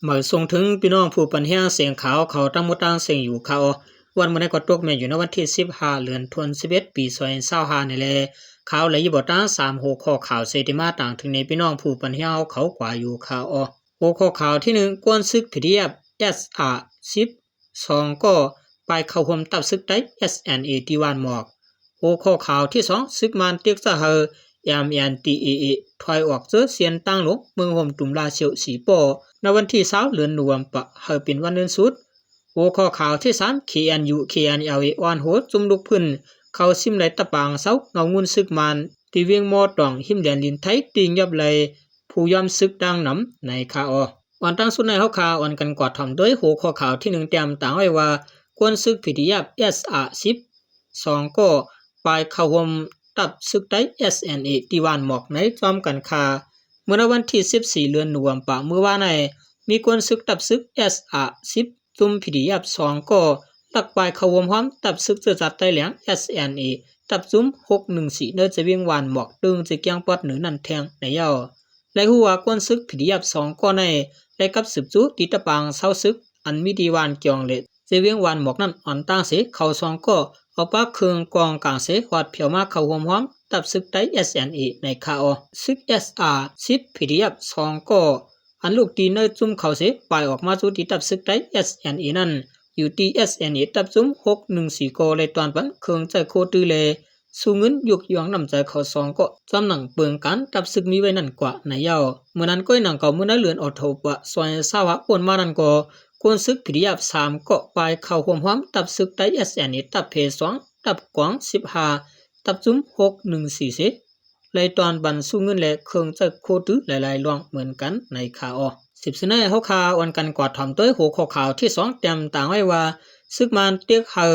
ມາສົ່ງເຖິງພີ່ນ້ອງຜູ້ປັນແຮງສຽງຂ່າວເຂົາທັງໝົດທັງເສັງຢູ່ຄ່າເນາະ. ວັນມື້ນີ້ກໍຕົກແມ່ນຢູ່ໃນວັນທີສິບຫ້າ ເດືອນທັນວາ ປີສອງພັນຊາວຫ້ານີ້ແຫຼະ. ຂ່າວຫຼາຍຢູ່ບໍ່ຕາງສາມຫົວຂໍ້ຂ່າວເສທີ່ມາຕາງເຖິງໃນພີ່ນ້ອງຜູ້ປັນແຮງເຮົາເຂົາກວ່າຢູ່ຄ່າເນາະ. ຫົວຂໍ້ຂ່າວທີໜຶ່ງ ກວນສຶກ PDF SR ສິບ ສອງກໍປາຍເຂົ້າຮ່ວມທັບຊຶກໄທ SNA ທີ່ວານໝອກ. ຫົວຂໍ້ຂ່າວທີສອງ ຊຶກມານເຕັກໃຈໃຫ້ MNDAA ຖອຍອອກເຈີຊຽນຕາງຫຼວງເມືອງໂຮມຕຸມລາຊຽວ ສີ່ ປໍ້ ໃນວັນທີຊາວ ເດືອນໂນເວັມປາ ໃຫ້ເປັນວັນເລື່ອນສຸດ. ຫົວຂໍ້ຂ່າວທີສາມ KNU KNLA ອ່ອນໂຫຈຸ້ມລຸກພື້ນ ເຂົ້າຊິມໄລ່ຕະປາງເຊົາເງົາງຸ່ນຊຶກມານ ທີ່ວຽງມໍຕອງ ຮິມແດນລິນໄທ ຕີງຍັບໄລ່ຜູ້ຍອມຊຶກດັ່ງນຳໃນຄ່າເນາະ. ກ່ອນຕັ້ງສຸດໃນເຮົາຄ່າ ອ່ອນກັນກວາດຖອມໂດຍຫົວຂໍ້ຂ່າວທີໜຶ່ງ ແຕ້ມຕາງໄວ້ວ່າ ກວນຊຶກ PDF SR ສິບ ສອງກໍປາຍເຂົ້າຮ່ວມທັບຊຶກໄທ SNA ທີ່ວານໝອກໃນຈອມກັນຄ່າ. ເມື່ອໃນວັນທີສິບສີ່ ເດືອນໂນເວັມປາ ມື້ວານນີ້ ມີກວນຊຶກທັບຊຶກ SR ສິບ ຈຸ້ມ PDF ສອງກໍ ລັກປາຍເຂົ້າຮ່ວມຮອມທັບຊຶກເຊື້ອຊາດໄທແຫຼງ SNA ທັບຈຸ້ມ ຫົກໜຶ່ງສີ່ ໃນຈະວຽງວານໝອກ ເຖິງຈະກຽງປອດເໜີນັ້ນແທງໃນເຍົາ. ໄດ້ຮູ້ວ່າກວນຊຶກ PDF ສອງກໍໃນໄດ້ກັບສືບຈູທີ່ຕະປາງເຊົາຊຶກ ອັນມີທີ່ວານກຽງ ແລະ ຈະວຽງວານໝອກນັ້ນ ອ່ອນຕ່າງເສ ເຂົາສອງກໍເອົາປາເຄື່ອງກອງກາງເສ ຫວາດຜຽວມາເຂົ້າຮ່ວມຮອມທັບຊຶກໄທ SNA ໃນຄ່າເນາະ. ຊຶກ SR ສິບ PDF ສອງກໍ ອັນລູກຕີນໃນຈຸ້ມເຂົາເສ ປາຍອອກມາສູ່ທີ່ທັບຊຶກໄທ SNA ນັ້ນ ຢູ່ທີ່ SNA ທັບຈຸ້ມ ຫົກໜຶ່ງສີ່ ກໍໄດ້ຕ້ອນປັນເຄື່ອງໃຊ້ໂຄຕື້ ແລະ ສູ້ເງິນຍຸກຍວງນ້ຳໃຈເຂົາສອງກໍ ຈຳໜັງເປິງການທັບຊຶກມີໄວ້ນັ້ນກວ່າໃນເຍົາ. ເມື່ອນັ້ນກໍຫຍັງເກົ່າ ເມື່ອໃນເດືອນອອກໂທບາ ສອງພັນຊາວຫ້າ ໂອນມານັ້ນກໍ ກວນຊຶກ PDF ສາມກໍປາຍເຂົ້າຮ່ວມຮອມທັບຊຶກໄທ SNA ທັບເພສອງ ທັບກອງສິບຫ້າ ທັບຈຸ້ມ ຫົກໜຶ່ງສີ່ເສ ໄລ່ຕ້ອນປັນສູ້ເງິນ ແລະ ເຄື່ອງໃຊ້ໂຄຕື້ຫຼາຍໆຢ່າງເໝືອນກັນໃນຄ່າເນາະ. ສິບສະແນເຮົາຄ່າ ອ່ອນກັນກວາດຖອມໂດຍຫົວຂໍ້ຂ່າວທີສອງ ແຕ້ມຕາງໄວ້ວ່າ ຊຶກມານເຕັກໃຫ້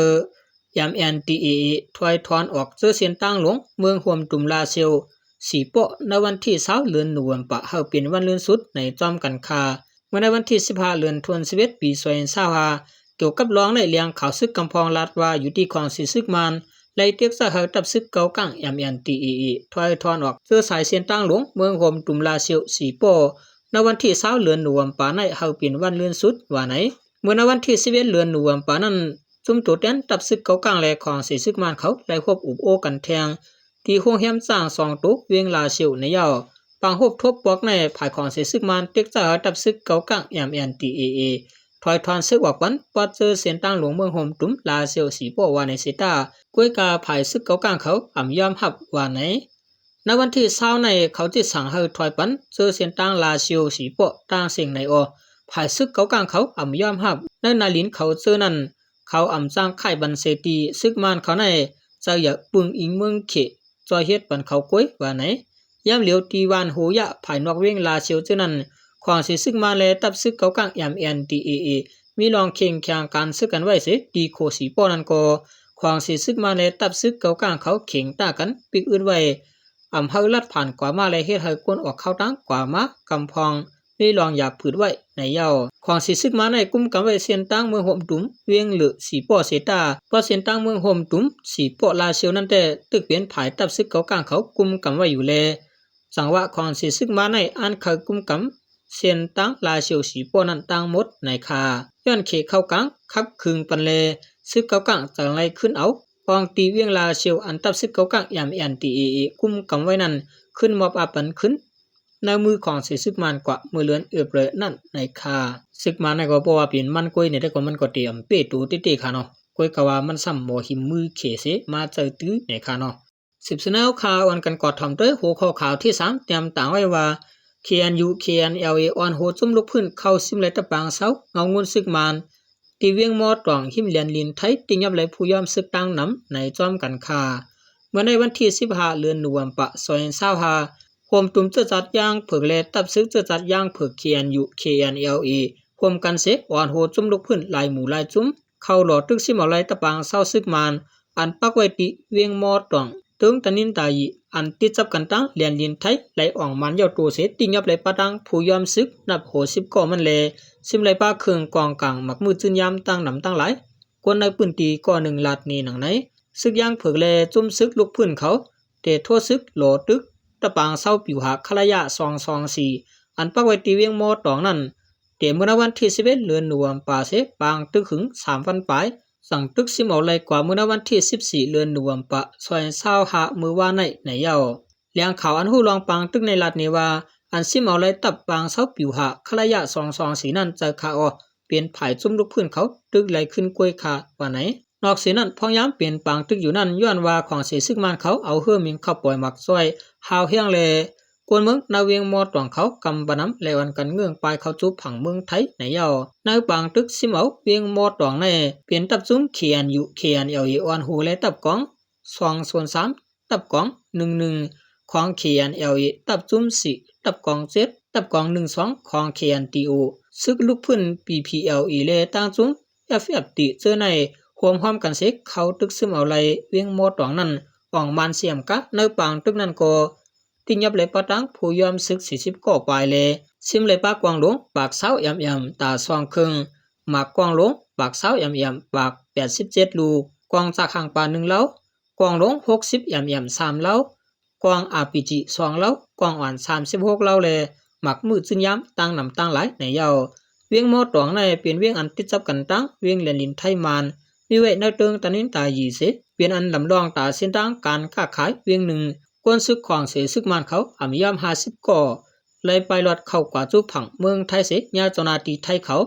MNDAA ຖອຍຖອນອອກເຈີຊຽນຕາງຫຼວງເມືອງໂຮມຕຸມລາຊຽວ ສີ່ ປໍ້ ໃນວັນທີຊາວ ເດືອນໂນເວັມປາ ໃຫ້ເປັນວັນເລື່ອນສຸດໃນຈອມກັນຄ່າ. ເມື່ອໃນວັນທີສິບຫ້າ ເດືອນທັນວາ ປີສອງພັນຊາວຫ້າ ກ່ຽວກັບເລື່ອງໃນແຫຼ່ງຂ່າວຊຶກກຳພອງລັດວ່າ ຢູ່ທີ່ຂອງເສຊຶກມານ ໄດ້ເຕັກໃຈໃຫ້ທັບຊຶກເກົາກາງ MNDAA ຖອຍຖອນອອກເຈີສາຍຊຽນຕາງຫຼວງເມືອງໂຮມຕຸມລາຊຽວ ສີ່ ປໍ້ ໃນວັນທີຊາວ ເດືອນໂນເວັມປາໃນ ໃຫ້ເປັນວັນເລື່ອນສຸດວ່າໃນ. ເມື່ອໃນວັນທີສິບເອັດ ເດືອນໂນເວັມປານັ້ນ ຈຸ້ມໂຕແທນທັບຊຶກເກົາກາງ ແລະ ຂອງເສຊຶກມານເຂົາໄດ້ຮວບໂຮມໂອ້ກັນແທງ ທີ່ໂຮງແຮມຊ້າງສອງໂຕ ວຽງລາຊຽວໃນເຍົາ. ປາງຮູບທົບປອກໃນ ຝ່າຍຂອງເສຊຶກມານເຕັກໃຈໃຫ້ທັບຊຶກເກົາກາງ MNDAA ຖອຍຖອນຊຶກອອກປັນ ປອດເຈີຊຽນຕາງຫຼວງເມືອງໂຮມຕຸມລາຊຽວ ສີ່ ປໍ້ ວ່າໃນເສຕາ ກວຍກາຝ່າຍຊຶກເກົາກາງເຂົາອຳຍອມຮັບວ່າໃນ. ໃນວັນທີຊາວໃນ ເຂົາຈິດສັ່ງໃຫ້ຖອຍປັນເຈີຊຽນຕາງລາຊຽວ ສີ່ ປໍ້ ຕ່າງເສັງໃນເນາະ. ຝ່າຍຊຶກເກົາກາງເຂົາອຳຍອມຮັບ ໃນນາລິນເຂົາເຈີນັ້ນ ເຂົາອຳຈ້າງຂາຍບັນເສຕີ ຊຶກມານເຂົາໃນ ຈະຢາກປຶງອີງເມືອງເຂດ ຈອຍເຮັດປັນເຂົາກວຍວ່າໃນ. ຍາມຫຼຽວທີ່ວານໂຮຢາ ພາຍນອກວຽງລາຊຽວເຈີນັ້ນ ຂອງເສຊຶກມານ ແລະ ທັບຊຶກເກົາກາງ MNDAA ມີລອງເຄັ່ງແຂ່ງການຊຶກກັນໄວ້ເສ ທີ່ໂຄ ສີ່ ປໍ້ ນັ້ນກໍ ຂອງເສຊຶກມານ ແລະ ທັບຊຶກເກົາກາງເຂົາເຄັ່ງຕ້າກັນປິກອຶດໄວ້ ອຳໃຫ້ລັດຜ່ານກວ່າມາ ແລະ ເຮັດໃຫ້ຄົນອອກເຂົ້າຕ່າງກວ່າມາກຳພອງ ມີລອງຢາບຜືດໄວ້ໃນເຍົາ. ຂອງເສຊຶກມານໃນກຸມກຳໄວ້ເສັ້ນທາງເມືອງໂຮມຕຸມ ວຽງເລີ ສີ່ ປໍ້ ເສຕາ ເພາະເສັ້ນທາງເມືອງໂຮມຕຸມ ສີ່ ປໍ້ ລາຊຽວນັ້ນແຕ່ ຕຶກເປັນຝ່າຍທັບຊຶກເກົາກາງເຂົາກຸມກຳໄວ້ຢູ່ແລ ຈັງຫວະຂອງເສຊຶກມານໃນ ອັນເຂົາກຸມກຳເສັ້ນທາງລາຊຽວ ສີ່ ປໍ້ ນັ້ນທັງໝົດໃນຄ່າ ຍ້ອນເຂດເຂົ້າກາງຂັບຄຶງປັນແລ ຊຶກເກົາກາງຈັ່ງໄລ່ຂຶ້ນເອົາ ອອງຕີວຽງລາຊຽວ ອັນທັບຊຶກເກົາກາງ MNDAA ກຸມກຳໄວ້ນັ້ນ ຂຶ້ນມອບອາປັນຄືນ ໃນມືຂອງເສຊຶກມານກວ່າເມື່ອເດືອນເອເປຣນັ້ນໃນຄ່າ. ຊຶກມານໃນກໍບໍ່ວ່າເປັນມັນກວຍໃນໃດກໍມັນກໍຕຽມເປ້ໂຕເຕ້ໆຄ່າເນາະ. ກວຍກະວ່າມັນຊ້ຳໝໍຫິມມືເຂເສມາໃຈຕື້ໃນຄ່າເນາະ. ສິບສະແນວຂ່າວ ອ່ອນກັນກວາດຖອມໂດຍຫົວຂໍ້ຂ່າວທີສາມ ຕຽມຕາງໄວ້ວ່າ KNU KNLA ອ່ອນໂຫຈຸ້ມລຸກພື້ນເຂົ້າຊິມໄລ່ຕະປາງເຊົາເງົາງຸ່ນຊຶກມານ ທີ່ວຽງມໍຕອງ ຮິມແດນລິນໄທ ຕິຫຍັບໄລ່ຜູ້ຍອມຊຶກຕ່າງນຳໃນຈອມກັນຄ່າ. ເມື່ອໃນວັນທີສິບຫ້າ ເດືອນໂນເວັມປາ ສອງພັນຊາວຫ້າ ໂຮມຕຸມເຊື້ອຊາດຢ່າງເຜິກ ແລະ ທັບຊຶກເຊື້ອຊາດຢ່າງເຜິກ KNU KNLA ຮ່ວມກັນເສ ອ່ອນໂຫຈຸ້ມລຸກພື້ນຫຼາຍໝູ່ຫຼາຍຈຸ້ມ ເຂົ້າຫຼໍ້ຕຶກຊິມເອົາໄລ່ຕະປາງເຊົາຊຶກມານ ອັນປັກໄວ້ທີ່ວຽງມໍຕອງ ເທິງຕະນິນຕາຢີ ອັນຕິດຈັບກັນຕັ້ງແດນລິນໄທ ໄລ່ອອງມານເຍົາໂຕເສ ຕິຫຍັບໄລ່ປະທັງຜູ້ຍອມຊຶກນັບຫົວສິບກໍມັນແລ ຊິມໄລ່ປາເຄື່ອງກອງກາງໝາກມືຈືນຍາມຕ່າງນຳຕ່າງຫຼາຍ. ຄົນໃນພື້ນທີ່ກໍໜຶ່ງລາດນີ້ໜັງໃນ ຊຶກຢ່າງເຜິກ ແລ ຈຸ້ມຊຶກລຸກພື້ນເຂົາ ແຕ່ໂທຊຶກຫຼໍ້ຕຶກຕະປາງເຊົາປິວຫາຄະລະຍະ ສອງສອງສີ່ ອັນປັກໄວ້ທີ່ວຽງມໍຕອງນັ້ນ ແຕ່ເມື່ອໃນວັນທີສິບເອັດ ເດືອນໂນເວັມປາເສຍ ປາງຕຶກຫຶງສາມວັນປາຍ ສັ່ງຕຶກຊິມເອົາໄລ່ກວ່າເມື່ອໃນວັນທີສິບສີ່ ເດືອນໂນເວັມປາ ສອງພັນຊາວຫ້າ ມື້ວານໃນໃນເຍົາ. ແຫຼ່ງຂ່າວອັນຮູ້ລອງປາງຕຶກໃນລັດນີ້ວ່າ ອັນຊິມເອົາໄລ່ຕັບປາງເຊົາປິວຫາ ຄະລະຍະສອງສອງສີ່ນັ້ນ ເຈົ້າຄາອໍ ເປັນຝ່າຍຊຸມລຸກພື້ນເຂົາຕຶກໄລ່ຂຶ້ນກວຍຄາວ່າໃນ. ນອກເສຍນັ້ນ ພະຍາຍາມເປັນປາງຕຶກຢູ່ນັ້ນ ຍ້ອນວ່າຂອງເສຍຊຶກມານເຂົາເອົາເຮືອມິງເຂົ້າປ່ອຍໝາກຊອຍ ຮາວແຮງແລ ກວນເມືອງນາວຽງມໍຕອງເຂົາກຳປະນຳ ແລະ ອ່ອນກັນເງື່ອງປາຍເຂົ້າຈູ່ຝັ່ງເມືອງໄທໃນເຍົາ. ໃນປາງຕຶກຊິມເອົາວຽງມໍຕອງໃນ ເປັນຕັບຊຸມ ເຄເອັນຢູ ເຄເອັນແອລເອ ອ່ອນໂຮ ແລະ ຕັບກອງສອງສູນສາມ ຕັບກອງໜຶ່ງໜຶ່ງ ຂອງ ເຄເອັນແອລເອ ຕັບຊຸມສີ່ ຕັບກອງເຈັດ ຕັບກອງໜຶ່ງສອງ ຂອງ ເຄເອັນທີໂອ ຊຶກລຸກພື້ນ ບີພີແອລເອ ແລະ ຕ່າງຊຸມ ເອັຟເອັຟທີ ເຈີໃນ ຮວມຮວມກັນເສ ເຂົ້າຕຶກຊິມເອົາໄລ່ວຽງມໍຕອງນັ້ນ ອອກມານສຽມກະ ໃນປາງຕຶກນັ້ນກໍ ຕິຫຍັບໄລ່ປະຕັງຜູ້ຍອມຊຶກສີ່ສິບກໍປາຍແລ ຊິມໄລ່ປະກວາງຫຼວງປາກຊາວເອັມເອັມ ຕາສອງເຄິ່ງ, ໝາກກວາງຫຼວງປາກຊາວເອັມເອັມ ປາກແປດສິບເຈັດລູກ, ກວາງຈາກຫາງປາໜຶ່ງເລົາ, ກວາງຫຼວງຫົກສິບເອັມເອັມ ສາມເລົາ, ກວາງອາພີຈີ ສອງເລົາ, ກວາງອອນສາມສິບຫົກເລົາ ແລ ໝາກມືຈືນຍາມ ຕ່າງນຳຕ່າງຫຼາຍໃນເຍົາ. ວຽງມໍຕອງໃນເປັນວຽງອັນຕິດຈັບກັນຕາງວຽງແດນດິນໄທ-ມານ ມີໄວ້ໃນເຕີງຕານິນຕາຢີເສ ເປັນອັນລຳລອງຕາເສັ້ນທາງການຄ້າຂາຍວຽງໜຶ່ງ. ກວນຊຶກຂອງເສຍຊຶກມານເຂົາອາມຍາມຫ້າສິບກໍ ໄລ່ໄປລອດເຂົ້າກວ່າຈຸຝັ່ງເມືອງໄທເສ ຍາເຈົ້າໜ້າທີ່ໄທເຂົາ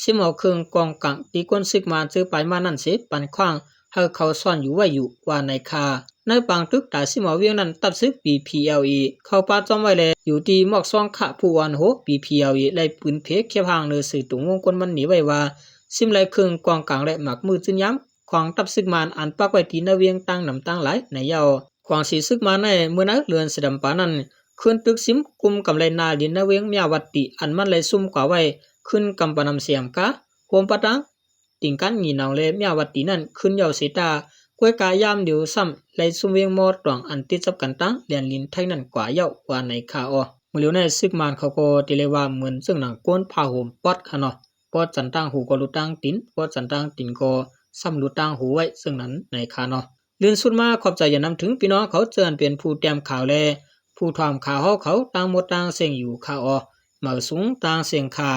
ຊິມເອົາເຄື່ອງກອງກາງທີ່ກວນຊຶກມານເຈີປາຍມານັ້ນເສ ປັນຂວ້າງໃຫ້ເຂົາຊ່ອນຢູ່ໄວ້ຢູ່ ວ່າໃນຄາ. ໃນປາງຕຶກຕາຊິມເອົາວຽງນັ້ນ ຕັບຊຶກ ບີພີແອລເອ ເຂົ້າປະຈຳໄວ້ແລ ຢູ່ທີ່ໝອກຊອງຂະຜູ້ອ່ອນໂຮ ບີພີແອລເອ ໄລ່ປືນເພແຄບຮ່າງເນີຊື່ຕົງວົງກົນມັນໜີໄວ້ວ່າ ຊິມໄລ່ເຄື່ອງກອງກາງ ແລ ໝາກມືຈືນຍາມ ຂອງຕັບຊຶກມານອັນປັກໄວ້ທີ່ນາວຽງຕ່າງນຳຕ່າງຫຼາຍໃນເຍົາ. ຂອງເສຍຊຶກມານໃນເມື່ອໃນເດືອນສິດຳປານັ້ນ ຄືນຕຶກຊິມກຸ່ມກຳໄລນາດິນນາວຽງມຽວວັດຕິ ອັນມັນໄລ່ຊຸມກວ່າໄວ້ ຄືນກຳປະນຳສຽມກາ ໂຮມປະຕັງ ຕິງກັນ ງີນອງ ແລ ມຽວວັດຕິນັ້ນ ຄືນເຍົາເສຕາ ກວຍກາຍາມດຽວຊ້ຳໄລ່ຊຸມວຽງມໍຕອງອັນຕິດຈັບກັນຕາງແດນດິນໄທນັ້ນກວ່າເຍົາ ວ່າໃນຄາອໍ. ມື້ຫຼຽວໃນຊຶກມານເຂົາກໍຕິເລວ່າເໝືອນເຊິ່ງໜັງໂກນຜ້າຫົ່ມປອດຄະເນາະ ປອດສັນຕາງຫູກໍຫຼຸດຕາງຕີນ ປອດສັນຕາງຕີນກໍຊ້ຳຫຼຸດຕາງຫູໄວ້ເຊິ່ງນັ້ນໃນຄາເນາະ. ລື່ນສຸດມາຂອບໃຈຢ່ານຳເຖິງພີ່ນ້ອງເຂົາເຈີອັນເປັນຜູ້ແຕ້ມຂ່າວ ແລ ຜູ້ຖອມຂ່າວເຮົາເຂົາຕ່າງໝົດຕ່າງເສັງຢູ່ຄາອໍ. ເໝີສູງຕ່າງເສັງຄ່າ.